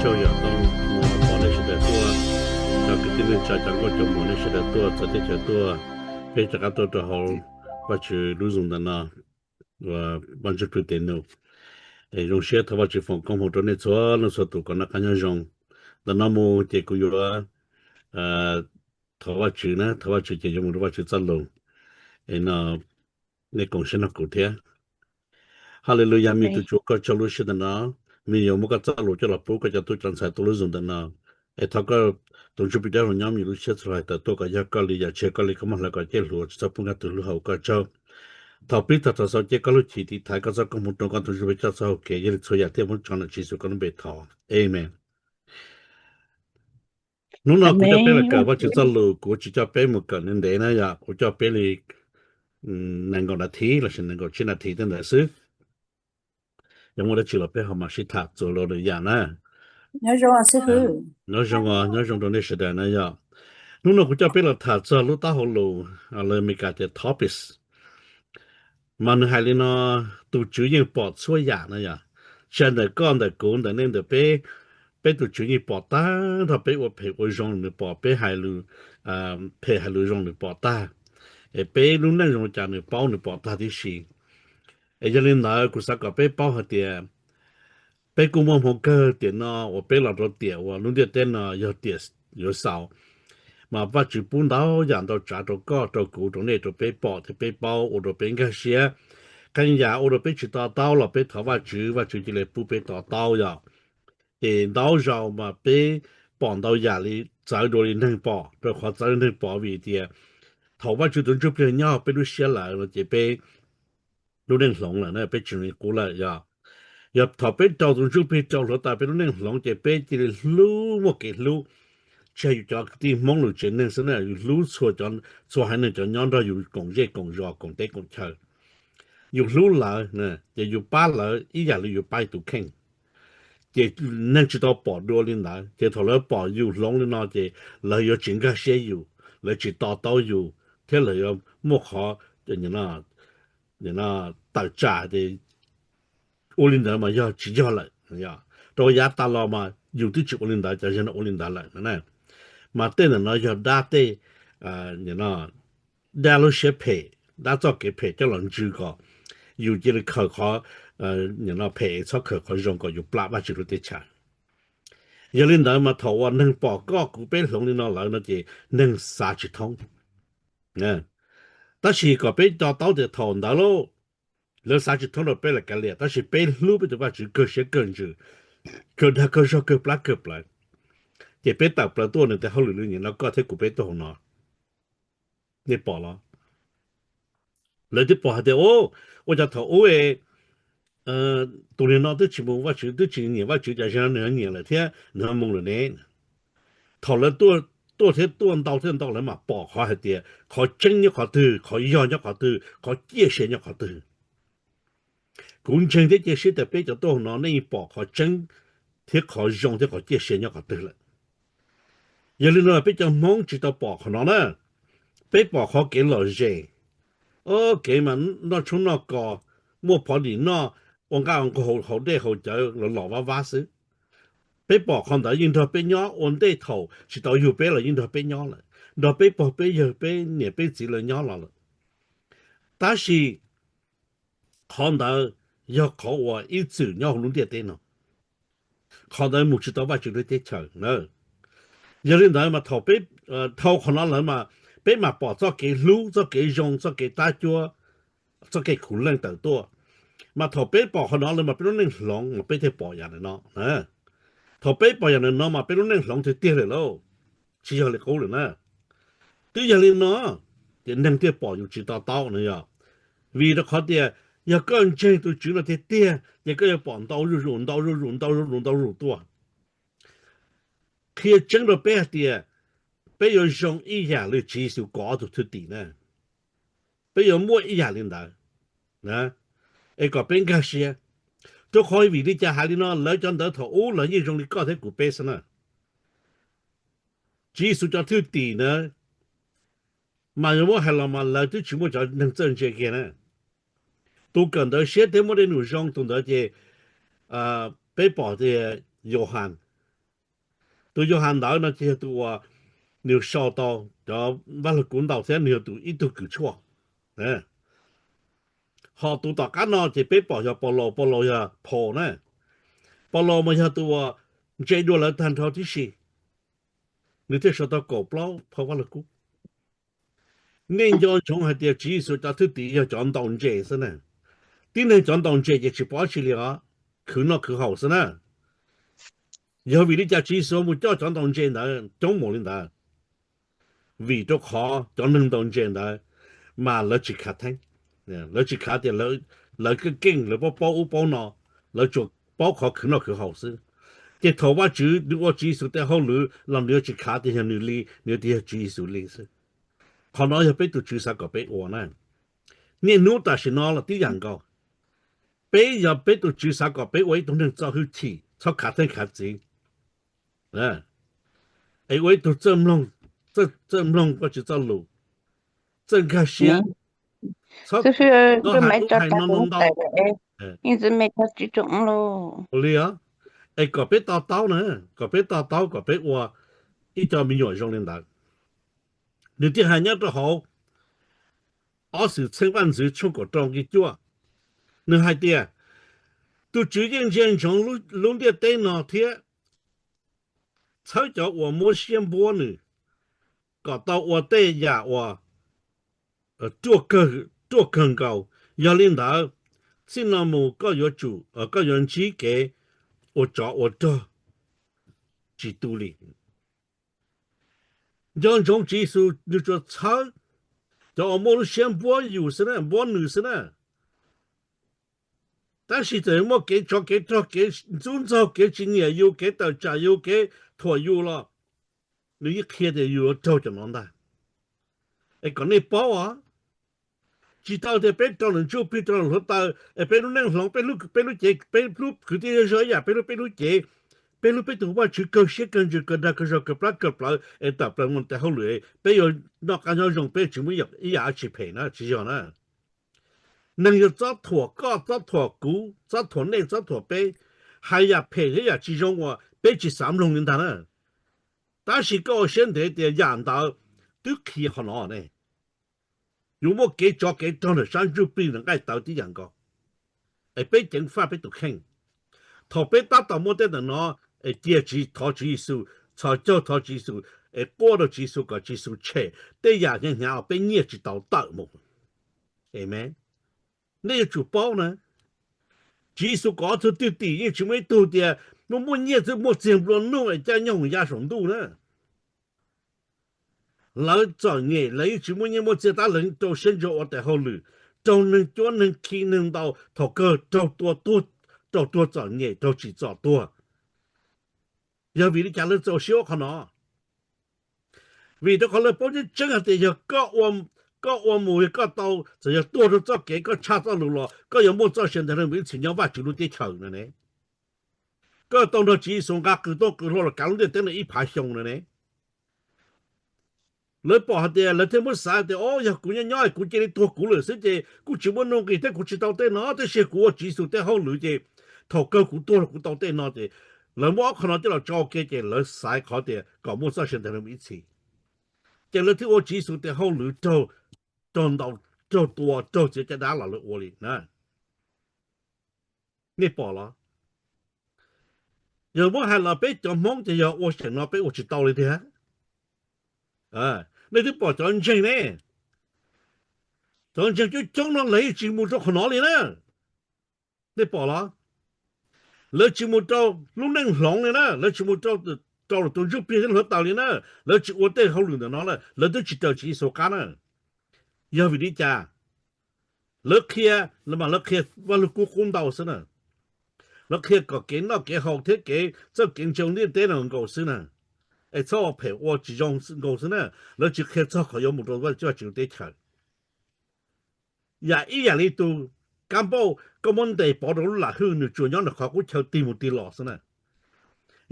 Rau yam tau mus pom nej sawv daws tuaj, cov kwv tij neej tsa cov nkauj cov muam nej sawv daws tuaj txawv teb chaws tuaj, peb rov qab tuaj rau hauv Vajtswv lub Zoom ntawm no, uas Vaj Ntsuj Plig tes num. Es zoo siab thov Vajtswv foom koob hmoov rau nej txhua leej txhua tus kom noj qab nyob zoo. Ntawm no mus ces kuv yuav thov Vajtswv na, thov Vajtswv ces yuav mus rau Vajtswv txoj lus. Es no nej koom siab nrog kuv thiab. Haleluya, me tus Tswv, koj tsaug lub sij hawm ntawm no, me yuav muab koj txoj lus coj los pub koj cov tub cov ntxhais tuaj lub Zoom ntawm no. Es thov koj tus Ntsuj Plig Dawb Huv nyob me lub siab txhua hais tawm tuaj kom yog koj li, yam tsis yog koj li koj muab hlawv kom ciaj hluas tsis txhob pub nkag tus hlub hauv koj tsaug. Thaum pib tag thaum xaus cia koj lub chim tiv thaiv koj txoj koob hmoov rau koj tus Ntsuj Plig coj txoj hau kev, yog li txhua yam thiaj muab tso nram Tswv Yexus koj lub npe thov. Amen. Hnub no kuv coj peb los kawm Vajtswv txoj lus, kuv tsis coj peb mus kawm ntev ntev na yom, kuv coj peb li nees nkaum nas this lossis nees nkaum tsib nas this tej ntawd xwb. Yog muaj dab tsi los peb ho mam sib tham txuas los lwm yam na. Nyob zoo os, nyob zoo rau nej sawv daws na yom. Hnub no kuv coj peb los tham txog lub taub hau lus lawv Meskas tias topics. Mas nws hais li no, tus Tswv yeej pom txhua yam na yom. Tsis hais ntawm koj ntawm kuv ntawm nej ntawm peb, peb tus Tswv yeej pom tag nrho, peb ua phem ua zoo nws pom, peb hais lus phem hais lus zoo nws pom tag. Es peb lub neej zoo li cas nws paub nws pom tag tib si. Es yog li ntawd kuv xav kom peb paub hais tias peb kuj muaj hmoo kawg tiam no uas peb los rau tiam uas lub ntiaj teb no yog tiam yuav xaus. Mas Vajtswv pub ntau yam ntau tsav rau koj rau kuv rau nej rau peb pom thiab peb paub ua rau peb nkag siab. Qee yam ua rau peb tsis to taub los peb thov Vajtswv, Vajtswv cia li pub peb to taub yom. Ces ntau zaus mas peb pom ntau yam li txawv dua li neeg pom, rau qhov txawv li neeg pom vim tias thaum Vajtswv tus Ntsuj Plig nyob peb lub siab lawm no ces peb lub neej hloov lawm na, peb tsis qub lawm yom. Yog thaum peb raug tus Ntsuj Plig rau hluav taws peb lub neej hloov ces peb cia li hlub, muaj kev hlub. Tsis hais yus cov kwv tij Hmoob lwm tsev neeg xwb na, yus hlub txhua, txhua haiv neeg cov nyob nrog yus koom zej koom zos koom teb koom chaw. Yus hlub lawv ces yus pab lawv ib yam li yus pab tus kheej. Ces neeg tsis tau pom dua li ntawd, ces thaum lawv pom yus hloov li no ces lawv yuav tsis nkag siab yus, lawv tsis to taub yus, thiab lawv yuav muaj qhov tawm tsam tias ua li ntawd mas yog tsis yog lawm. Rau yav tas los mas yus twb tsis ua li ntawd, cov zaum no ua li ntawd lawm. Mas tej ntawm no yog dab tej, dab lub siab phem, dab txoj kev phem coj los ntsw kom yus cia li khaws qhov phem, txhob khaws qhov zoo kom yus plam Vajtswv lub teb chaws. Yog li ntawd mas thaum uas neeg pom koj kuv peb hloov li no lawm no ces neeg xav tsis thoob. Tab sis kom peb to taub tias thaum ntawd lauj, lawv xav tsis thoob rau peb lawm kav liam, tab sis peb hlub peb tus Vajtswv kawg siab kawg ntsws, kawg dag kawg zog kawg plab kawg plawv, ces peb tawm plaws tuaj nws tes hauj lwm li nim no koj thiab kuv peb tuaj hauv no. Nej pom los? Lawv twb pom hais tias, ua cas thaum ub tus niag no twb tsis mus Vajtswv, twb tsis nyiam Vajtswv, cas zaum no nws ho nyiam lawm thiab nws ho mus lawm ne. Thaum lawv tuaj thiab tuaj ntau thiab ntau lawv mam pom qhov hais tias qhov tseeb nyob qhov twg, qhov yog nyob qhov twg, qhov ciaj sia nyob qhov twg. Kuv ntseeg thiab cia siab tias peb cov tuaj hauv no nej yeej pom qhov tseeb thiab qhov zoo thiab qhov ciaj sia nyob qhov twg lawm. Yog li no peb cov Hmoob tsis tau pom qhov no na, peb pom qhov kev lom zem, kev mas noj tshoob noj kos, muaj phov dim noj, ua nqaj ua nqug haus dej haus cawv los los vab vab xwb. Peb pom qhov ntawd yeej nrog peb nyob ua ntej thaum tsis tau yug peb los yeej nrog peb nyob lawm, nrog peb pog peb yawg peb niam peb txiv lawv nyob los lawm. Tab sis qhov ntawd yog qhov uas ib txwm nyob hauv lub ntiaj teb no, qhov ntawd mus tsis tau Vajtswv lub teb chaws na. Yog li ntawd mas thaum peb dhau qhov no lawm mas peb mam pom txoj kev hlub, txoj kev zoo, txoj kev tab cuab, txoj kev khuv leej tawm tuaj. Mas thaum peb pom qhov no lawm mas peb lub neej hloov mas peb thiaj pom yam ntawm no. Thaum peb pom yam ntawm no mas peb lub neej hloov tiag tiag lawm lauj, tsis yog li qub lawm na. Twb yog li no ces neeg thiaj pom yus tsis to taub na yom. Vim rau qhov tias yog koj ntseeg tus Tswv no tiag tiag ces koj yuav pom ntau zuj zus ntau zuj zus ntau zuj zus ntau zuj zus tuaj. Qhia tseeb rau peb hais tias peb yuav zoo ib yam li Tswv Yexus kaum ob tug thwj tim na. Peb yuav muaj ib yam li ntawd, es kom peb nkag siab. Rau qhov vim li cas hais li no? Lawv cov ntawd thaum ub lawv yeej zoo li koj thiab kuv peb xwb na. Tswv Yexus cov thwj tim na, mas yuav muab hais los mas lawv twb tsis muaj cov neeg txawj ntse kiag na. Tus kawm ntawv siab thiab muaj dej num zoo tus ntawd ces peb pom tias Yauhas, Tus Yauhas ntawd no ces yog tus uas nws sau tau cov Vaj Lug Kub ntau thiab nws yog tus ib tug kws tshuaj. Ho tus tom qab no ces peb pom yog Paulus, Paulus yog Paul na. Paulus mas yog tus uas ntse dua lawv tag nrho tib si, nws thiaj sau tau kaum plaub phau Vaj Lug Kub. Nej nco ntsoov hais tias Tswv Yexus cov thwj tim yog cov ntaus ntses xwb na. Tib neeg cov ntaus ntses ces tsis pom dab tsi li os, khwv noj khwv haus xwb na. Yog vim li cas Tswv Yexus mus coj cov ntaus ntses ntawd coob mus li ntawd? Vim rau qhov cov neeg ntaus ntses ntawd mas lawv tsis khav theeb, lawv tsis khav tias lawv keej keej, lawv paub paub ub paub no, lawv tsuas paub qhov khwv noj khwv haus xwb. Ces thaum Vajtswv nws ua Tswv Yexus tej hauj lwm los nws yuav tsis khav tias yog nws li, nws tias yog Tswv Yexus li xwb. Qhov no yog peb tus Tswv xav kom peb ua na. Niaj hnub tam sim no los tib yam nkaus, peb yog peb tus Tswv xav kom peb ua ib tug neeg txo hwj chim, txhob khav theeb khav txiv, es ua ib tug txawj mloog Vajtswv txoj lus, txawj nkag siab, txhob hais no hais ub hais no ntau ntau. Li os, es kom peb to taub na, kom peb to taub kom peb ua ib co me nyuam zoo li ntawd. Nws thiaj hais nyob rau hauv Ob Xwmtxheej Vaj Ntxwv tshooj kaum rau nqe cuaj, nws hais tias, tus Tswv yeej ntsia ntsoov lub ntiaj teb no thiab txhawb cov uas muab siab npuab nws kom tau ua tej yam uas ruaj kawg nkaus. Yog li ntawd, txij no mus koj yuav tsum, koj yuav ntsib kev ua tsov ua rog tsis tu li. Nco ntsoov Tswv Yexus nws tsuas txhawb cov uas muaj lub siab npuab yus xwb na, npuab nws xwb na. Tab sis txawm muaj kev tsov kev rog, kev ntxub ntxaug, kev tsis nyiam yus, kev tawm tsam yus, kev thuam yus los nws yeej qhia tias yus yuav raug cov no ntag. Es kom nej paub os, tsis tau tias peb rau lwm ntsuj plig, rau lwm hluav taws, es peb lub neej hloov, peb lub cev, peb lub kwv tij zej zog ib yam, peb lub, peb lub cev, peb lub, peb tus Vajtswv kawg siab kawg ntsws kawg dag kawg zog kawg plab kawg plawv es tawm plaws mus tej hauj lwm, peb yuav noj qab nyob zoo, peb yuav tsis muaj ib yam dab tsi phem na, tsis yog na. Neeg yog txob thuam koj, txob thuam kuv, txob thuam nej, txob thuam peb, hais yam phem thiab yam tsis zoo uas peb tsis xav mloog li ntag na. Tab sis koj ua siab ntev tias yam ntawd twb qhia qhov no ne. Yuav muaj kev tsov kev rog ntawm sab ntsuj plig ntawm nqaij tawv tib yam nkaus. Es peb ceev faj peb tus kheej. Thaum peb tab tom muaj tej ntawm no, es cia Tswv, thov Tswv Yexus, txhos caug thov Tswv Yexus, es quaj rau Tswv Yexus kom Tswv Yexus tshem tej yam hnyav hnyav uas peb nyiaj tsis tau tawm mus. Amen. Nej yuav tsum paub na, Tswv Yexus kom ob tug thwj tim yeej tsis muaj ib tug tias muaj muaj nyiaj xwb muaj txiag nplua nuj es caij nyoog ya saum ntuj na. Lawv txom nyem, lawv yeej tsis muaj nyiaj muaj txiag tab lawv rau siab ntso ua tes hauj lwm, raug neeg cuab neeg khi neeg ntaus, thaum kawg raug tua tuag, raug tuag txom nyem, raug tsim txom tuag. Yog vim li cas lawv txaus siab ua qhov no? Vim rau qhov lawv paub tseeb tseeb hais tias yog koj ua mus yog koj tau, txawm yog tuag rau txoj kev koj tshaj txoj lus los koj yuav muaj txoj sia ntev los mus ib txhis nyob Vajtswv lub teb chaws no ne. Koj tau nrog Tswv Yexus nqa qws tooj qws hlau los kav lub ntiaj teb no ib phav xyoo no ne. Lawv pom hais tias lawv thiaj muab xav tias, o, yog kuv nyob nyob kuv cia li tuag kuv lawm xwb ces kuj tsis muaj nuj nqis thiab kuv tsis tau tej no, tab sis kuv ua Tswv Yexus tej hauj lwm ces thaum kawg kuv tuag los kuv tau tej no ces lawv muab ob qho no coj los tso ua ke ces lawv xaiv qhov tias kom muaj txoj sia ntev los mus ib txhis. Ces lawv thiaj ua Tswv Yexus tej hauj lwm raug, raug ntaus, raug tua, raug txiav caj dab los lawv ua li na. Nej pom los? Yog muab hais los peb cov Hmoob ces yog ua tseem no peb ua tsis tau li tiag. Nej twb pom cov ntseeg ne, cov ntseeg coob coob no lawv yeej tsis mus rau qhov no li na. Nej pom los? Lawv tsis mus rau lub neej hloov li na, lawv tsis mus rau, rau tus ntsuj plig thiab hluav taws li na, lawv tsis ua tej hauj lwm ntawm no na, lawv twb tsis raws Tswv Yexus qab na. Yog vim li cas? Lawv qhia, mas lawv qhia Vaj Lug Kub qub ntau xwb na. Lawv qhia kom kev noj kev haus thiab kev txoj kev ntseeg ntiaj teb no nkaus xwb na. Es txhob ua phem ua tsis zoo nkaus xwb na. Lawv tsis qhia txog qhov yuav mus rau Vaj Tswv teb chaws. Yam ib yam li tus kab npauj koj muab ntes pov rau lub lam hwj nws tsuas nyob nram qhov qub chaw tig mus tig los xwb na.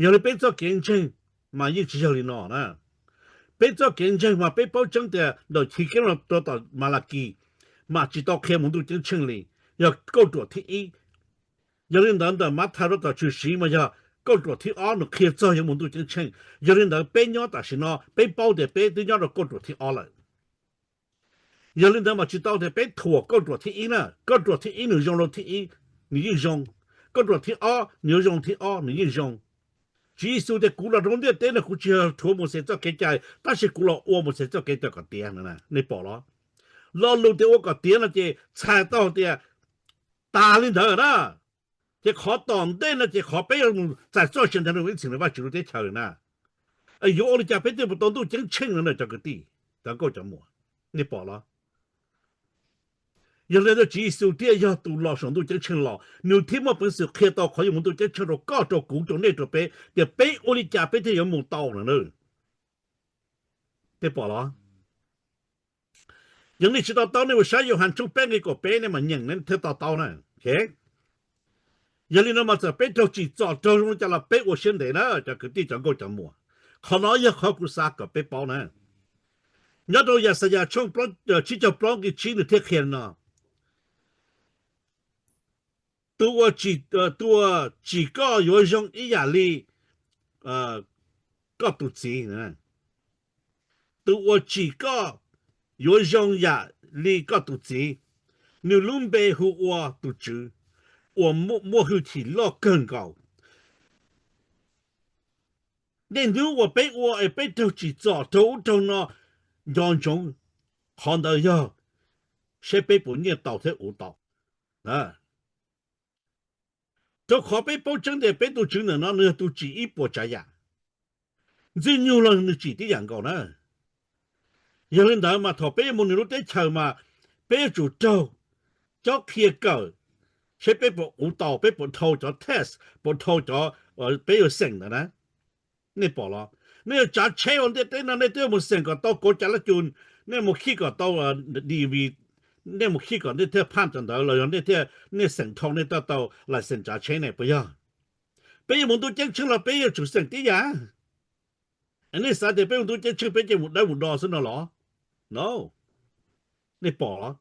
Yog li peb txoj kev ntseeg mas yeej tsis yog li no na. Peb txoj kev ntseeg mas peb paub tseeb tias ntawm chiv keeb no rau tom Malakis mas tsis tau qhia mus ntuj ceeb tsheej li, yog kauj ruam thib ib. Yog li ntawd ntawm Mathais rau tom Tshwm Sim mas yog kauj ruam thib ob nws qhia txog yuav mus ntuj ceeb tsheej. Yog li ntawd peb nyob tam sim no peb paub tias peb twb nyob rau kauj ruam thib ob lawm. Yog li ntawd mas tsis tau tias peb thuam kauj ruam thib ib na, kauj ruam thib ib nws zoo rau thib ib, nws yeej zoo. Kauj ruam thib ob nws yuav zoo thib ob, nws yeej zoo. Tswv Yexus tias kuv los rau ntiaj teb no kuv tsis yog rhuav Mauxes txoj kev cai, tab sis kuv los ua Mauxes txoj kev cai kom tiav no. Nej pom los? Lo lus tias ua kom tiav no ces txhais tau tias tas li ntawd na. Ces qhov tom ntej no ces qhov peb yuav mus txais txoj sia ntawd rau ib txhis Vajtswv lub teb chaws na. Yuav ua li cas peb thiaj mus tau ntuj ceeb tsheej no na cov kwv tij, cov nkauj cov muam? Nej pom los? Yog li ntawd Tswv Yexus thiaj yog tus los saum ntuj ceeb tsheej los, nws thiaj muaj peev xwm qhia tau qhov yuav mus ntuj ceeb tsheej rau koj, rau kuv, rau nej, rau peb, tias peb ua li cas peb thiaj yuav mus tau no na. Nej pom los? Yog nej tsis to taub nej mus saib Yauhas tshooj peb nqe kaum peb nej mam nyeem nej thiaj to taub na. Yog li no mas txawm peb raug tsim txom raug zoo li cas los peb ua siab ntev na cov kwv tij cov nkauj cov muam. Qhov no yog qhov kuv xav kom peb paub na. Nyob rau Yaxayas tshooj tsib caug plaub nqe tsib nws thiaj qhia no: Tus uas tsim koj yuav zoo ib yam li koj tus txiv. Tus uas tsim koj yuav zoo yam li koj tus txiv, nws lub npe hu ua tus Tswv uas muaj hwj chim loj kawg nkaus. Niaj hnub uas peb ua es peb raug tsim txom raug ub raug no, nco ntsoov qhov ntawd yog seb peb puas nyiaj tau thiab uv tau. Rau qhov peb paub tseeb tias peb tus Tswv ntawm no nws yog tus tsim ib puas tsav yam. Ntxwg Nyoog los nws tsim tib yam nkaus na. Yog li ntawd mas thaum peb yuav mus nws lub teb chaws mas peb yuav tsum raug cob qhia kawm, seb peb puas uv tau, peb puas dhau cov test, puas dhau cov, peb yuav xeem ntawd na. Nej pom los? Nej yuav tsav tsheb ua ntiaj teb no nej twb yuav mus xeem kom tau kaum cav lab cus, nej mus khij kom tau DV, nej mus khij kom nej thiaj phaj cov ntawd los yog nej thiaj, nej xeem dhau nej thiaj tau license tsav tsheb ne puas yog? Peb yuav mus ntuj ceeb tsheej los peb yuav tsum xeem tib yam. Nej xav tias peb mus ntuj ceeb tsheej peb ces mus dawb mus do xwb no los? No. Nej pom los?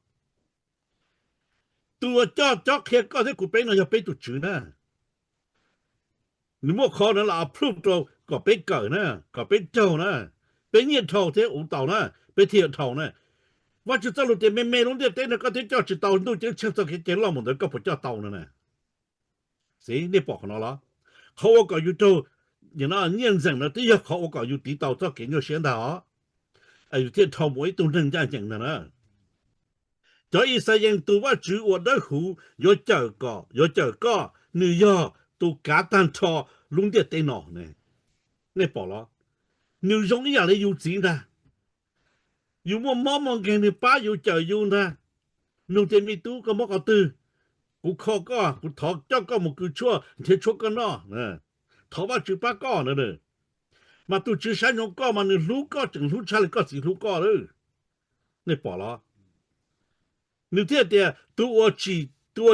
Tus uas coj cob qhia koj thiab kuv peb no yog peb tus Tswv na. Nws muaj qhov no los approve rau kom peb kawm na, kom peb raug na, peb nyiaj dhau thiab uv tau na, peb thiaj dhau na. Vajtswv txoj lus tias me me lub ntiaj teb no koj twb coj tsis tau ntuj ceeb tsheej txoj kev cai loj mus ntawd koj puas coj tau no na? Nej pom qhov no los? Qhov ua kom yus raug nyiaj ntxeem no twb yog qhov ua kom yus tiv tau txoj kev nyuaj siab ntag os. Yus thiaj dhau mus ua ib tug neeg ncaj ncees ntag na. Cov Yixalayees tus Vajtswv uas dawb huv yuav cawm koj, yuav cawm koj, nws yog tus kav tag nrho lub ntiaj teb no. Nej pom los? Nws zoo ib yam li yus txiv ntag. Yus muaj mob muaj nkeeg nws pab yus cawm yus ntag. Nug tias me tub koj mob qhov twg, kuv kho koj, kuv thov coj koj mus kws tshuaj nrhiav tshuaj koj noj, thov Vajtswv pab koj na. Mas tus Tswv saib ntsoov koj mas nws hlub koj tseem hlub tshaj li koj txiv hlub koj lawm. Nej pom los? Nws thiaj tias tus uas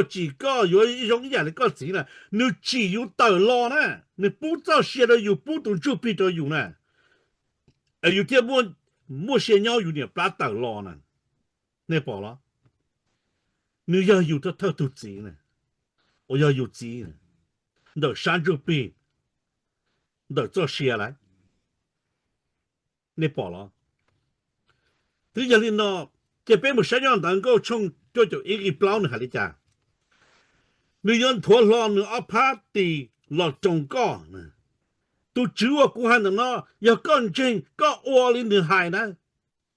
tsim koj yuav zoo ib yam li koj txiv na, nws tsim yus tawm los na, nws pub txoj sia rau yus, pub tus ntsuj plig rau yus na, es yus thiaj muaj sia nyob yus niam plab tawm los na. Nej pom los? Nws yog yus thawj thawj tug txiv na, uas yog yus txiv ntawm sab ntsuj plig, ntawm txoj sia lawm. Nej pom los? Twb yog li no, ces peb mus saib nyob Ntawv Nkauj tshooj cuaj caum ib nqe plaub nws hais li cas? Nws yuav nthuav hlo nws ob phab tis los roos koj. Tus Tswv uas kuv hais ntawm no, yog koj ntseeg koj ua li nws hais na,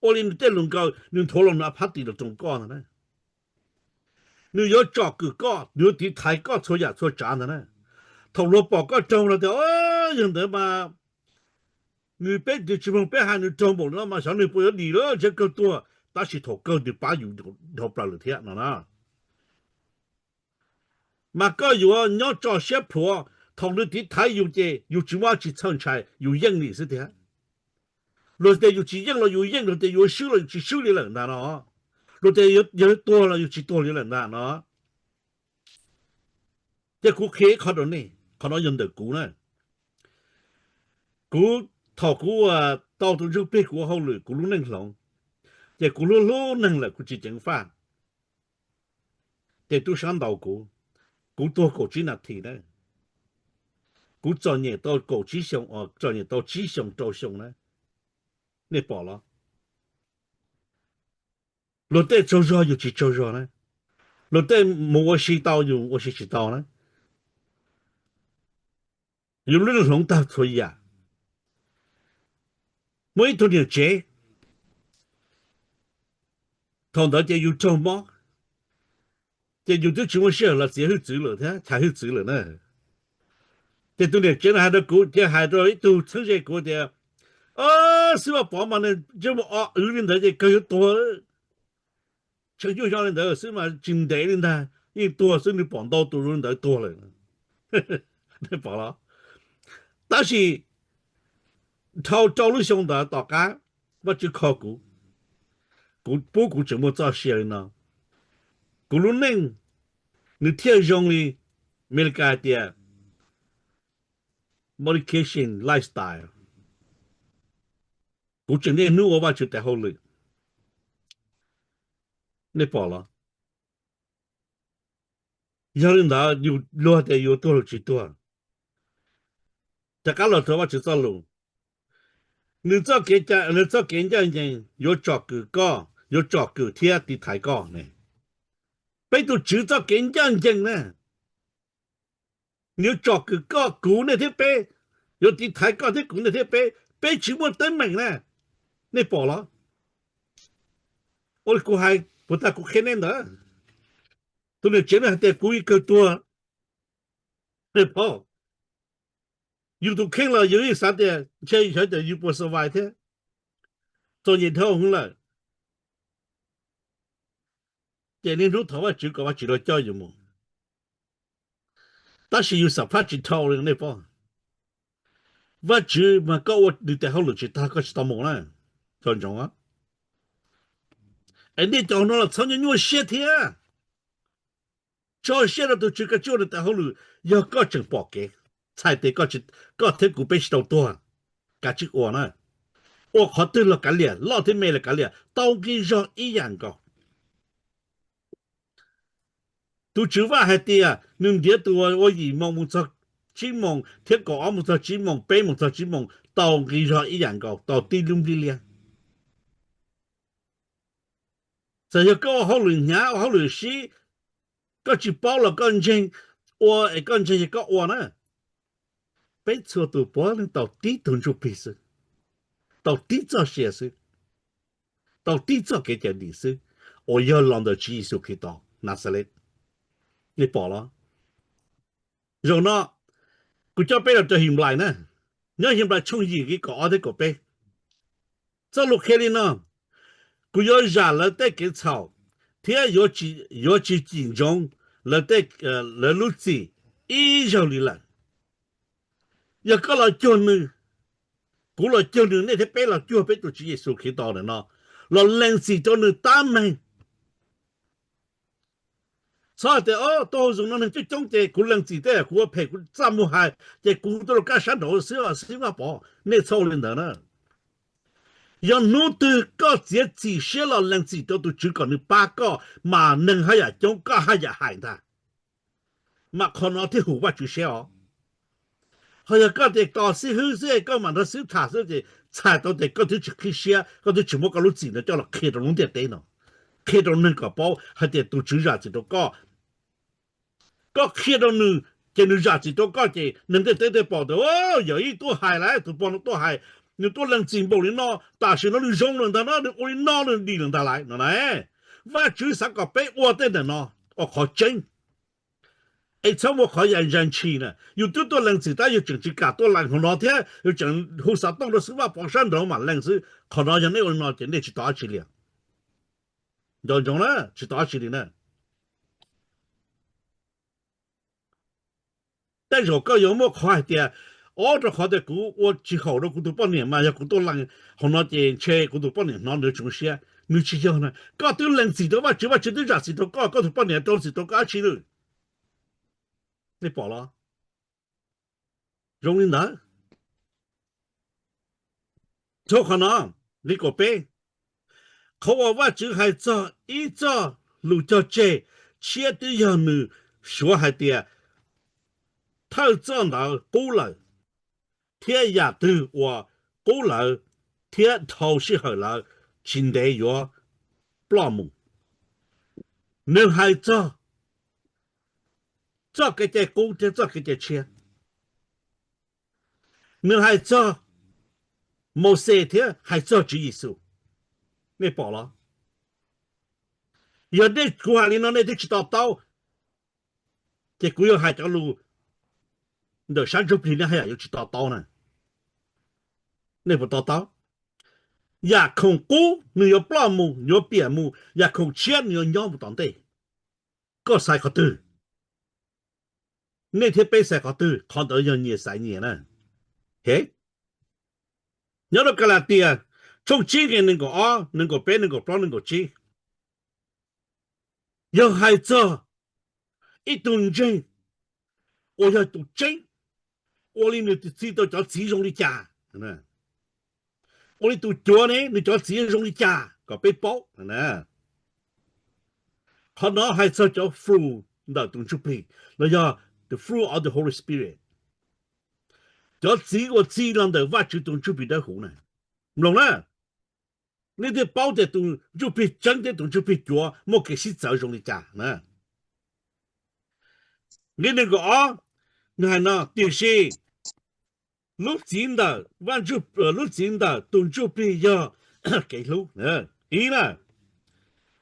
ua li nws tej lus nkaws, nws nthuav los nws ob phab tis los roos koj ntag na. Nws yuav tsom kwm koj, nws yuav tiv thaiv koj txhua yam txhua tsav ntag na. Thaum luag pom koj raug no tias, yog ntawd mas nws peb tus tsis mloog peb hais, nws raug npaum no mas xyov nws puas yuav dim lawm ntshe kawg tuag, tab sis thaum kawg nws pab yus dhau plaws lawm thiab no na. Mas koj yuav nyob tso siab plhuav, thaum nws tiv thaiv yus ces yus tsis muaj dab tsi txhawj ntshai, yus yeej li xwb tiag. Luag tias yus tsis yeej los yus yeej, luag tias yus swb los yus tsis swb li lawm ntag no. Luag tias yog tuag los yus tsis tuag li lawm ntag no. Ces kuv qhia ib qho rau nej, qhov no yog ntawm kuv na. Kuv, thaum kuv tau tus ntsuj plig kuv ua hauj lwm kuv lub neej hloov, ces kuv hlub hlub neeg lawm kuv tsis ceev faj. Ces tub sab ntaus kuv, kuv tuag kaum tsib nas this na. Kuv txom nyem tau kaum tsib xyoo, txom nyem tau tsib xyoo rau xyoo na. Nej pom los? Luag tej tsaug zog yus tsis tsaug zog na. Luag tej mus ua si tau yus ua si tsis tau na. Yus lub neej hloov tag txhua yam. Muaj ib tug niam tsev, thaum ntawd ces yus raug mob, ces yus twb tsis muaj sij hawm los txiav hwj txwv lawm thiab chav hwj txwv lawm na. Ces tus niam tsev no hais rau kuv, ces hais rau ib tug txheeb ze kuv tias, xib Vaj Pov mas nws ntsej muag o wv li ntawd ces kawg yuav tuag. Tseem nyuaj xyov li ntawd xwb mas tsis ntev li ntag, yeej tuag xwb, nws pom ntau tus zoo li ntawd tuag lawm. Nej pom los? Tab sis dhau rau lub xyoo ntawd tom qab, Vajtswv kho kuv, kuv pub kuv tseem muaj txoj sia li no. Kuv lub neej nws thiaj zoo li Amelikas hais tias modification lifestyle. Kuv tseem niaj hnub ua Vajtswv tes hauj lwm. Nej pom los? Yog li ntawd yus luag tias yuav tuag los tsis tuag, rov qab los rau Vajtswv txoj lus, nws txoj kev, nws txoj kev ncaj ncees yuav tsom kwm koj, yuav tsom kwm thiab tiv thaiv koj ne. Peb tus Tswv txoj kev ncaj ncees na, nws yuav tsom kwm koj, kuv, nej thiab peb, yuav tiv thaiv koj thiab kuv, nej thiab peb. Peb tsis muaj teeb meem na. Nej pom los? Ua li kuv hais puas tag kuv qhia nej ntawd? Tus niam tsev no hais tias kuv yeej kawg tuag. Yus tus kheej los yus yeej xav tias ntshe xyov tias yus puas survive thiab, txom nyem dhau hwv lawm. Ces niaj hnub thov Vajtswv kom Vajtswv los coj yus mus. Tab sis yus xam phaj tsis dhau li nej pom. Vajtswv mas koj ua nws tes hauj lwm tsis tag koj tsis tau mus na. Tso ntsoov, es nej cov no los txhob nyuaj nyuaj siab thiab. Tso siab rau tus Tswv, kav tsij ua nws tes hauj lwm. Yog koj tseem pom kev, txhais tes koj thiab kuv peb tsis tau tuag, kav tsij ua na. Ua qhov twg los kav liam, loj thiab me los kav liam, tau nqi zog ib yam nkaus. Tus Tswv Vaj hais tias nws ntiav tus uas ua yim moos mus txog tsib moos thiab kaum ob mus txog tsib moos, peb moos txog tsib moos, tau nqi zog ib yam nkaus, tau tib lub nplij liab. Txawm yog koj ua hauj lwm hnyav, ua hauj lwm sib, koj tsis paub los koj ntseeg, ua es koj ntseeg es koj ua na. Peb txhua tus puav leej tau tib tug ntsuj plig xwb, tau tib txoj sia xwb, tau tib txoj kev cawm dim xwb, uas yog los ntawm Tswv Yexus Khetos Naxales. Nej pom los? Zaum no kuv coj peb los rau Henplais na, nyob Henplais tshooj yim nqe kaum ob thiab kaum peb. Txoj lus qhia li no: Kuv yuav zam lawv tej kev txhaum, thiab yuav tsis cim ntsoov lawv lub txim ib zaug li lawm. Yog koj los cuag nws, kuv los cuag nws, nej thiab peb los cuag peb tus Tswv Yexus Khetos ntawm no, los lees txim rau nws tab meeg. Txhob hais tias, o, tuaj hauv Zoom no neeg coob coob ces kuv lees txim tej, kuv ua phem kuv txaj muag hais ces kuv tuaj rau kab sab nraud xwb, xib Vaj Pov, nej txhob ua li ntawd na. Yog hnub twg koj txiav txim siab los lees txim rau tus Tswv kom nws pab koj, mas neeg haj yam coob koj haj yam hais ntag. Mas qhov no thiaj hum Vajtswv siab os. Ho yog koj tias tos xib hwb xwb, koj mam nrog xib hwb tham xwb ces txhais tau tias koj twb tsis qhib siab, koj twb tsis muab koj lub txim no coj los qhia rau lub ntiaj teb no, qhia rau neeg kom paub hais tias tus Tswv zam txim rau koj. Koj qhia rau nws ces nws zam txim rau koj ces neeg ntiaj teb thiaj pom tias, yawm yij tuaj hais lawm, tus pog no tuaj hais, nws tuaj lees txim npaum li no, tam sim no nws zoo lawm ntag no, nws ua li no nws dim lawm ntag lauj no na. Vajtswv xav kom peb ua tej ntawm no ua qhov tseeb, es txhob muaj qhov yam zaj ntshis na. Yus twb tuaj lees txim tab yus tseem tsis kam tuaj lees hauv no thiab, yus tseem hu xov tooj rau xib Vaj Pov sab nraud mam lees xwb. Qhov no yog nej ua li no ces nej tsis tau dab tsi li. Nco ntsoov na, tsis tau dab tsi li na. Tej zaum koj yuav muaj qhov hais tias, o, rau qhov tias kuv ua tsis haum rau kuv tus poj niam mas yog kuv tuaj lees hauv no ces ntshe kuv tus poj niam hnov nws tsoom siab. Nws tsis yog na, koj twb lees txim rau Vajtswv, Vajtswv twb zam txim rau koj, koj tus poj niam rau txim rau koj dab tsi lawm? Nej pom los? Zoo li ntawd. Rau qhov no, li kaum peb, qhov uas Vajtswv hais txog ib txoj lus cog tseg tshiab twb yog nws suav hais tias thawj txoj ntawd qub lawm, thiab yam twg uas qub lawm thiab dhau sij hawm lawm tsis ntev yuav ploj mus. Nws hais txog txoj kev cai qub thiab txoj kev cai tshiab. Nws hais txog Mauxes thiab hais txog Tswv Yexus. Nej pom los? Yog nej, kuv hais li no nej twb tsis to taub, ces kuv yuav hais cov lus ntawm sab ntsuj plig nej haj yam yuav tsis to taub na. Nej puas to taub? Yam khoom qub nws yuav ploj mus, yuav piam mus, yam khoom tshiab nws yuav nyob mus tom ntej. Koj xaiv qhov twg? Nej thiab peb xaiv qhov twg? Qhov ntawd yog nyias xaiv nyias na. He, nyob rau Kalatias tshooj tsib nqe nees nkaum ob, nees nkaum peb, nees nkaum plaub, nees nkaum tsib, yog hais txog ib tug ntseeg uas yog tus tseeb, ua li nws txi rau cov txiv zoo li cas, ua li tus cuav ne nws cov txiv zoo li cas kom peb paub. Qhov no hais txog cov fruit ntawm tus Ntsuj Plig, los yog the fruit of the Holy Spirit, cov txiv uas txi los ntawm Vajtswv tus Ntsuj Plig Dawb Huv na. Mloog na, nej thiaj paub tias tus Ntsuj Plig tseeb thiab tus Ntsuj Plig cuav muaj kev sib txawv zoo li cas na. Nqe nees nkaum ob, nws hais no, tiam sis lub txiv ntawm Vaj Ntsuj, lub txiv ntawm tus Ntsuj Plig yog kev hlub, ib na,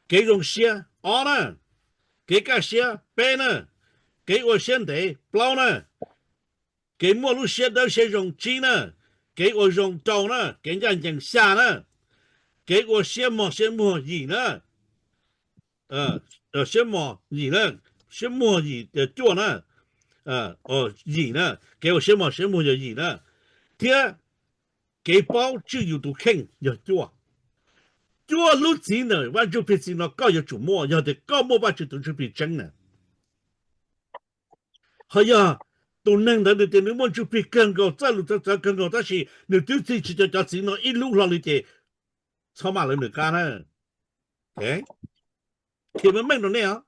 kev zoo siab, ob na, kev kaj siab, peb na, kev ua siab ntev, plaub na, kev muaj lub siab dawb siab zoo, tsib na, kev ua zoo, rau na, kev ncaj ncees, xya na, kev ua siab mos siab muag, yim na, siab mos yim na, siab muag yim, cuaj na, yim na, kev ua siab mos siab muag yog yim na, thiab kev paub tswj yus tus kheej yog cuaj. Cuaj lub txiv ntawm Vaj Ntsuj Plig txi no koj yuav tsum muaj yog tias koj muaj Vajtswv tus Ntsuj Plig tseeb na. Ho yog tus neeg ntawd nws tias nws muaj Ntsuj Plig kawg nkaus, txawj lus txawv txawv kawg nkaus, tab sis nws twb txi tsis tau cov txiv no ib lub hlo li ces txhob maj lawv nws qab na. Qhia meej meej rau nej os,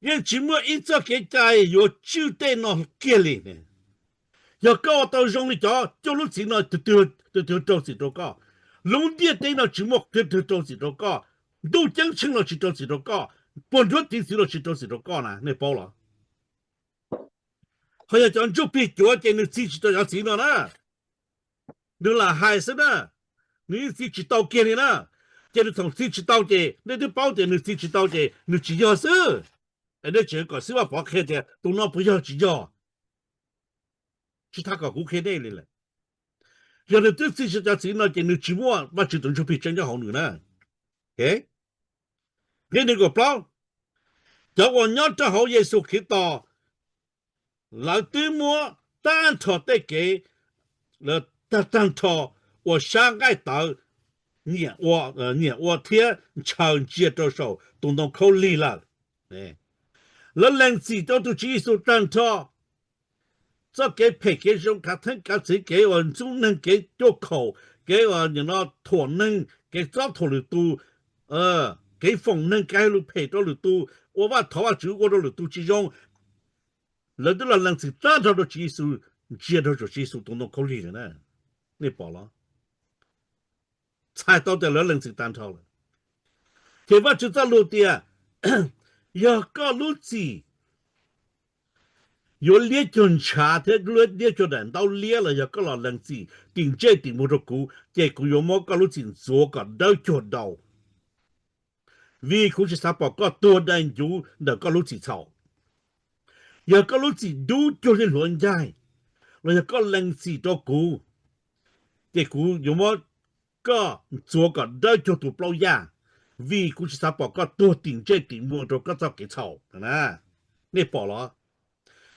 yeej tsis muaj ib txoj kev cai yuav tswj tej no kiag li. Yog koj ua tau zoo li cov cuaj lub txiv no, tus twg rau txim rau koj? Lub ntiaj teb no tsis muaj tus twg rau txim rau koj. Ntuj ceeb tsheej los tsis rau txim rau koj, puag nruab tiv txwv los tsis rau txim rau koj na, nej paub los? Ho yog cov Ntsuj Plig cuav ces nws txi tsis tau cov txiv no na. Nws lam hais xwb na, nws yeej txi tsis tau kiag li na. Ces nws thaum txi tsis tau ces nej twb paub tias nws txi tsis tau ces nws tsis yog xwb. Es nej tseem kom xib hwb Vaj Pov qhia tias tus no puas yog tsis yog, tsis tas kom kuv qhia nej li lawm. Yog nws twb txi tsis tau cov txiv no ces nws tsis muaj Vajtswv tus Ntsuj Plig tseeb nyob hauv nws na. Nqe nees nkaum plaub, cov uas nyob rau hauv Yexus Khetos, lawv twb muab tag nrho tej kev, tag nrho uas sab nqaij tawv nyiam ua thiab ntshaw ntsia rau saum tus ntoo khaub lig lawm. Lawv lees txim rau tus Tswv Yexus tag nrho, txoj kev phem kev zoo, kav theeb kav txwv, kev uas ntxub neeg, kev cuaj khaum, kev uas thuam neeg, kev txob thuam lwm tus, kev foom neeg, kev hais lus phem rau lwm tus, ua vaj thov Vajtswv ua rau lwm tus tsis zoo. Lawv twb los lees txim tag nrho rau Tswv Yexus, ntsia rau saum Tswv Yexus tus ntoo khaub lig lawm na. Nej pom los? Txhais tau tias lawv lees txim tag nrho lawm. Ces Vajtswv txoj lus tias, yog koj lub txim yuav liab cuag ntshav thiab liab cuag daim ntaub liab los yog koj los lees txim tim ntsej tim muag rau kuv, ces kuv yuav muab koj lub txim ntxuav kom dawb cuag daus. Vim kuv tsis xav pom koj tuag dai ncuv ntawm koj lub txim txhaum. Yog koj lub txim dub cuag li hluav ncaig, los yog koj lees txim rau kuv, ces kuv yuav muab koj ntxuav kom dawb cuag tus plaub yaj, vim kuv tsis xav pom koj tuag tim ntsej tim muag rau koj txoj kev txhaum. Nej pom los?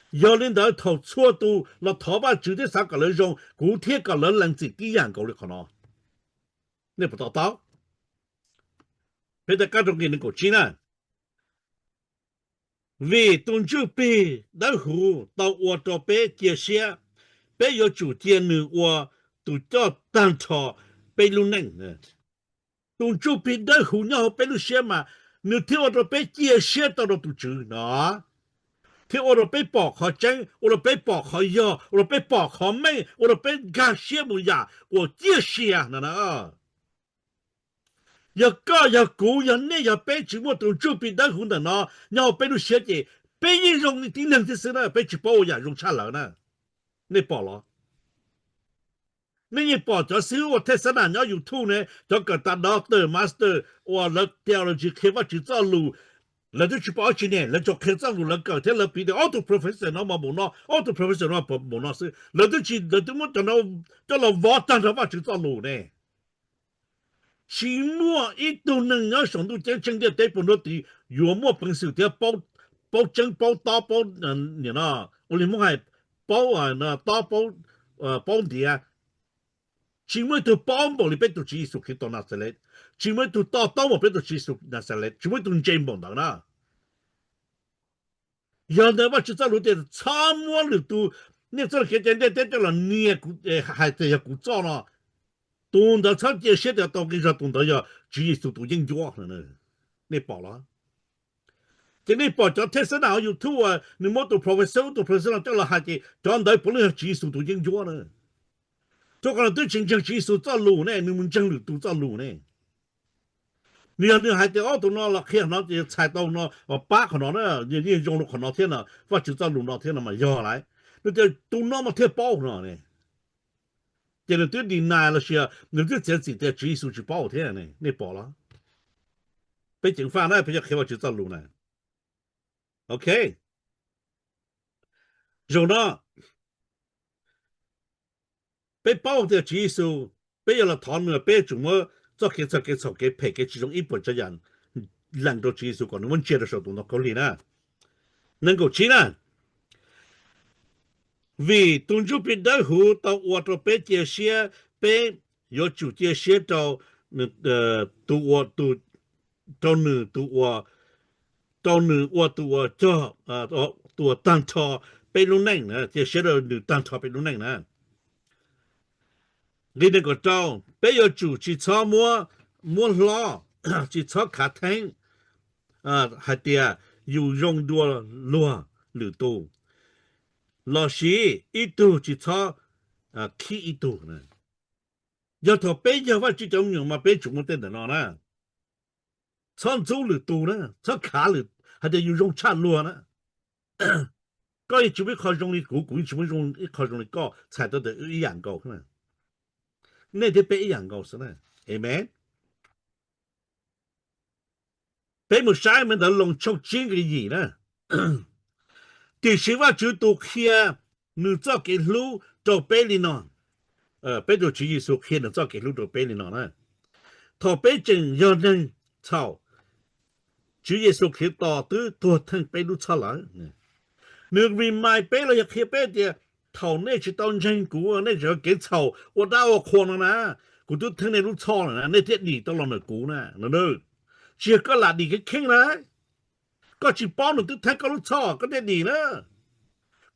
Yog li ntawd thaum txhua tus los thov Vajtswv thiab xav kom lawv zoo, kuv thiaj kom lawv lees txim tib yam nkaus li qhov no. Nej puas to taub? Peb rov qab rau nqe nees nkaum tsib na. Vim tus Ntsuj Plig Dawb Huv tau ua rau peb cia siab, peb yuav tsum cia nws ua tus coj tag nrho peb lub neej. Tus Ntsuj Plig Dawb Huv nyob hauv peb lub siab mas nws thiaj ua rau peb cia siab tau rau tus Tswv no. thiab ua rau peb pom qhov tseeb, ua rau peb pom qhov yog, ua rau peb pom qhov meej, ua rau peb nkag siab mus yam uas ciaj sia no na. Yog koj, yog kuv, yog nej, yog peb tsis muaj tus Ntsuj Plig Dawb Huv ntawm no nyob hauv peb lub siab ces peb yeej zoo li tib neeg thiab xwb na, peb tsis paub ua yam zoo tshaj lawv na. Nej pom los? Nej yeej pom cov xib hwb ua thej xab nas nyob YouTube ne, cov kawm tas doctor, master, uas lawv theology qhia Vajtswv txoj lus, lawv twb tsis paub dab tsi ne, lawv tsuas qhia txoj lus lawv kawm thiab lawv piv tias ob tug professor no mas npaum no, ob tug professor no mas npaum no xwb, lawv twb tsis, lawv twb muab cov no coj los vov tag nrho Vajtswv txoj lus ne. Tsis muaj ib tug neeg nyob saum ntuj ceeb tsheej ntiaj teb puag nruab tid yuav muaj peev xwm thiab paub tseeb paub tob paub, ua li Hmoob hais, paub tob paub ntiav. Tsis muaj ib tug paub npaum li peb tus Tswv Yexus Khetos Naxales, tsis muaj ib tug to taub npaum peb tus Tswv Yexus Naxales, tsis muaj ib tug ntse npaum ntawd na. Yog ntawd Vajtswv txoj lus tias txhob muab lwm tus, nej txoj kev cai ntiaj teb coj los nias kuv, hais tias yog kuv txoj no, tus ntawd txhob cia siab tias tau nqi zog, tus ntawd yog Tswv Yexus tus yeeb ncuab. Nej pom los? Ces nej pom cov thej xab nas hauv YouTube uas nws muab tus professor ub tus professor no coj los hais ces cov ntawd puav leej yog Tswv Yexus tus yeeb ncuab na. Rau qhov nws twb tsis ntseeg Tswv Yexus txoj lus ne, nws mus ntseeg lwm tus txoj lus ne. Nws yog nws hais tias ob tug no los qhia no ces txhais tau no, pab qhov no na, yeej zoo rau qhov no thiab no, Vajtswv txoj lus no thiab no mas yog lawm. Nws tias tus no mas thiaj paub no ne. Ces nws twb deny los sis nws twb txiav txim tias Tswv Yexus tsis paub thiab ne, nej pom los? Peb ceev faj na, peb yuav qhia Vajtswv txoj lus na. Ok. Zaum no peb paub tias Tswv Yexus, peb yuav los thov nws, peb yuav tsum muab txoj kev txhaum, kev txhaum, kev phem, kev tsis zoo ib puas tsav yam lees rau Tswv Yexus kom nws muab ntsia rau saum tus ntoo khaub lig na. Nees nkaum tsib na. Vim tus Ntsuj Plig Dawb Huv tau ua rau peb cia siab, peb yuav tsum cia siab rau tus ua, rau nws tus ua, rau nws ua tus uas cog, tus uas tag nrho peb lub neej na, cia siab rau nws tag nrho peb lub neej na. Nqe nees nkaum rau, peb yuav tsum tsis txhob muab, muab hlob, tsis txhob khav theeb hais tias yus zoo dua luag lwm tus, los sis ib tug tsis txhob khib ib tug. Yog thaum peb yog Vajtswv cov me nyuam mas peb tsum muaj tej ntawm no na. Txhob ntxub lwm tus na, txhob khav lwm, hais tias yus zoo tshaj luag na. Koj yeej tsis muaj ib qho zoo li kuv, kuv yeej tsis muaj ib qho zoo li koj, txhais tau tias wb ib yam nkaus. Nej thiab peb ib yam nkaus xwb na. Amen. Peb mus saib me ntawv Loos tshooj tsib nqe yim na. Tiam sis Vajtswv tus qhia nws txoj kev hlub rau peb li no. Peb tus Tswv Yexus qhia nws txoj kev hlub rau peb li no na. Thaum peb tseem yog neeg txhaum, Tswv Yexus Khetos twb tuag theej peb lub txhoj lawm. Nws remind peb los yog qhia peb tias thaum nej tsis tau ntseeg kuv, nej tseem ua kev txhaum ua dab ua qhua no na, kuv twb theej nej lub txhoj lawm na, nej thiaj dim tau los ntawm kuv na. Tsis yog koj lam dim kev kheej na. Koj tsis paub nws twb theej koj lub txhoj koj thiaj dim na.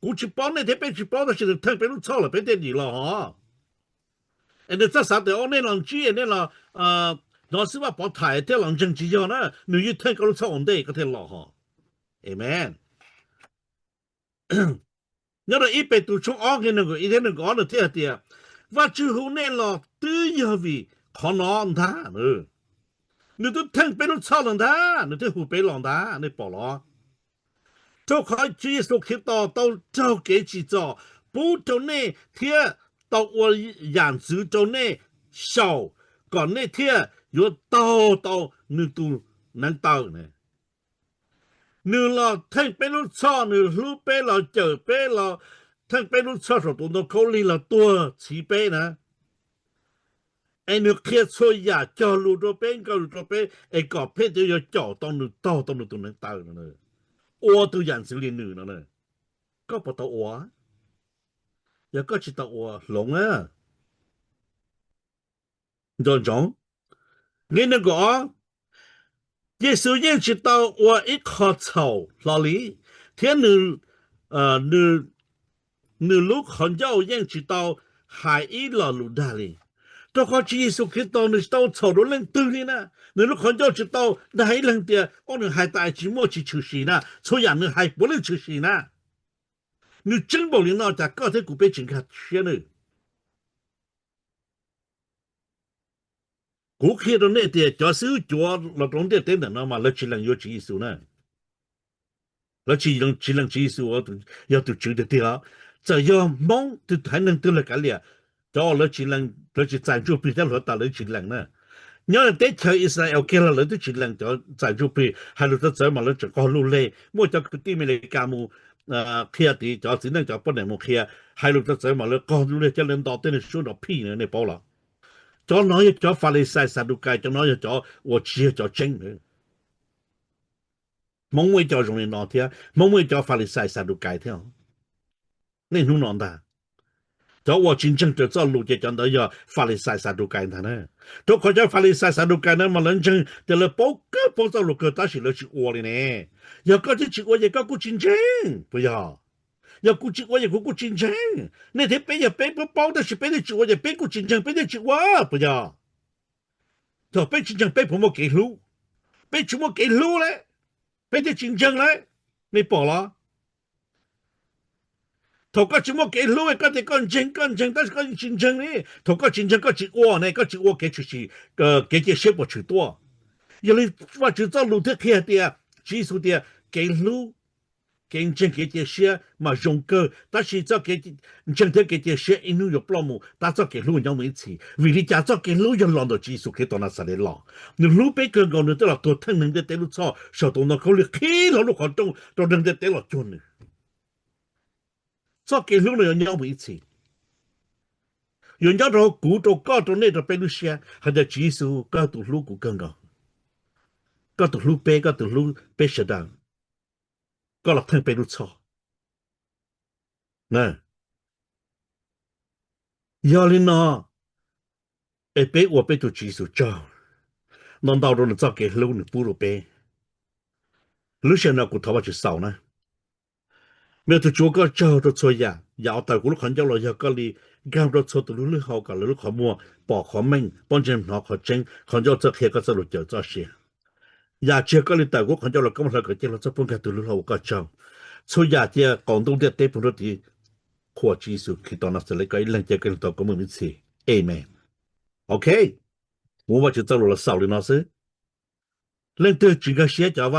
Kuv tsis paub, nej thiab peb tsis paub, tab sis nws theej peb lub txhoj lawm peb thiaj dim los hos. Es nws txhob xav tias o nej los ntsib, nej los hnov xib hwb Vaj Pov tham thiaj los ntseeg, tsis yog na, nws yeej theej koj lub txhoj ua ntej koj thiaj los hos. Amen. Nyob rau ib Petus tshooj ob nqe nees nkaum ib thiab nees nkaum ob nws thiaj hais tias Vajtswv hu nej los twb yog vim qhov no ntag. Nws twb theej peb lub txhoj los ntag, nws thiaj hu peb los ntag, nej pom los? Rau qhov Tswv Yexus Khetos tau raug kev tsim txom pub rau nej thiab tau ua yam ntxwv rau nej xyaum, kom nej thiaj yuav taug tau nws tus neev taw. Nws los theej peb lub txhoj, nws hlub peb los cawm peb los theej peb lub txhoj saum tus ntoo khaub lig los tuag txhiv peb na. Es nws qhia txhua yam cog lus rau peb, nkauj lus rau peb, es kom peb thiaj yuav caum tau nws, taug tau nws tus neev taw no, ua tus yam ntxwv li nws no. Koj puas tau ua? Yog koj tsis tau ua, hloov na. Nco ntsoov, nqe nees nkaum ob, Yexus yeej tsis tau ua ib qho txhaum hlo li, thiab nws lub qhov ncauj yeej tsis tau hais ib lo lus dag li. Rau qhov Tswv Yexus Khetos nws tsis tau txhaum rau leej twg li na. Nws lub qhov ncauj tsis tau dag ib leeg tias ob nws hais tas tsis muaj tsis tshwm sim na, txhua yam nws hais puav leej tshwm sim na. Nws tseeb npaum li no cas koj thiab kuv peb tsis nkag siab na? Kuv qhia rau nej tias cov xib hwb cuav los rau ntiaj teb ntawm no mas lawv tsis lees yuav Tswv Yexus na. Lawv tsis, tsis lees Tswv Yexus yog tus Tswv tiag tiag. Txawm yog Hmoob twg, haiv neeg twg los kav liam, cov uas lawv tsis lees, lawv tsis txais ntsuj plig thiab hluav taws lawv tsis lees na. Nyob teb chaws Israel kiag los lawv twb tsis lees cov txais ntsuj plig, hais lus txawv txawv mas lawv tseem qaug lub lej. Muaj cov kwv tij Amelikas mus qhia tid, cov txiv neej cov poj niam mus qhia, hais lus txawv txawv mas lawv qaug lub lej thiab lawv nto tej neeg suab nrov phij na, nej paub los? Cov no yog cov Falixais Xadukais, cov no yog cov uas tsis yog cov tseeb. Hmoob muaj ib co zoo li no thiab, Hmoob muaj ib co Falixais Xadukais thiab. Niaj hnub no ntag, cov uas tsis ntseeg raws txoj lus ces cov ntawd yog Falixais Xadukais ntag na. Rau qhov cov Falixais Xadukais na mas lawv ntseeg tias lawv paub kawg, paub txoj lus kawg tab sis lawv tsis ua li ne. Yog koj twb tsis ua ces koj kuj tsis ntseeg puas yog? Yog kuv tsis ua ces kuv kuj tsis ntseeg. Nej thiab peb yog peb paub paub tab sis peb twb tsis ua ces peb kuj tsis ntseeg, peb thiaj tsis ua puas yog? Thaum peb tsis ntseeg peb puas muaj kev hlub? Peb tsis muaj kev hlub lawm, peb thiaj tsis ntseeg lawm. Nej pom los? Thaum koj tsis muaj kev hlub, koj tias koj ntseeg, koj ntseeg tab sis koj tsis ntseeg li. Thaum koj tsis ntseeg koj tsis ua ne, koj tsis ua kev tshwm sim, kev cia siab puas tshwm tuaj? Yog li Vajtswv txoj lus thiaj qhia tias, Tswv Yexus tias kev hlub, kev ntseeg, kev cia siab mas zoo kawg, tab sis txoj kev ntseeg thiab kev cia siab ib hnub yuav ploj mus, tab txoj kev hlub nyob mus ib txhis. Vim li cas? Txoj kev hlub yog los ntawm Tswv Yexus Khetos Naxales los. Nws hlub peb kawg nkaus, nws twb los tuag theej neeg ntiaj teb lub txhoj, saum tus ntoo khaub lig qhib hlo lub qhov rooj rau neeg ntiaj teb los cuag nws. Txoj kev hlub no yuav nyob mus ib txhis, yuav nyob rau kuv, rau koj, rau nej, rau peb lub siab hais tias Tswv Yexus, koj tus hlub kuv kawg nkaus, koj tus hlub peb, koj tus hlub peb sawv daws, koj los theej peb lub txhoj. Yog li no es peb ua peb tus Tswv Yexus tsaug ntau ntau rau nws txoj kev hlub nws pub rau peb. Lub sij hawm no kuv thov Vajtswv xaus na. Me tus Tswv, ua koj tsaug rau txhua yam, yam uas tawm kuv lub qhov ncauj los yog koj li nkag rau txhua tus lub lub hau kom lawv lub qhov muag pom qhov meej, pob ntseg hnov qhov tseeb, qhov ncauj txawj qhia koj txoj lus cawm txoj sia. Yam tsis yog koj li tawm kuv lub qhov ncauj los koj muab hlawv kom cig hlo txhob pub nkag tus lub hau, ua koj tsaug. Txhua yam cia qaum ntuj ntiaj teb puag nrab tiv qhuas Tswv Yexus Khetos Naxales koj ib leeg, cia koj ib leeg tau koob hmoov mus ib txhis. Amees. Ok, kuv muab Vajtswv txoj lus los xaus li no xwb. Leej twg tsis nkag siab cov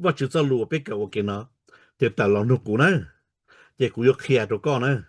Vajtswv txoj lus uas peb kawm ua ke no, ces tawm los nug kuv na, ces kuv yuav qhia rau koj na.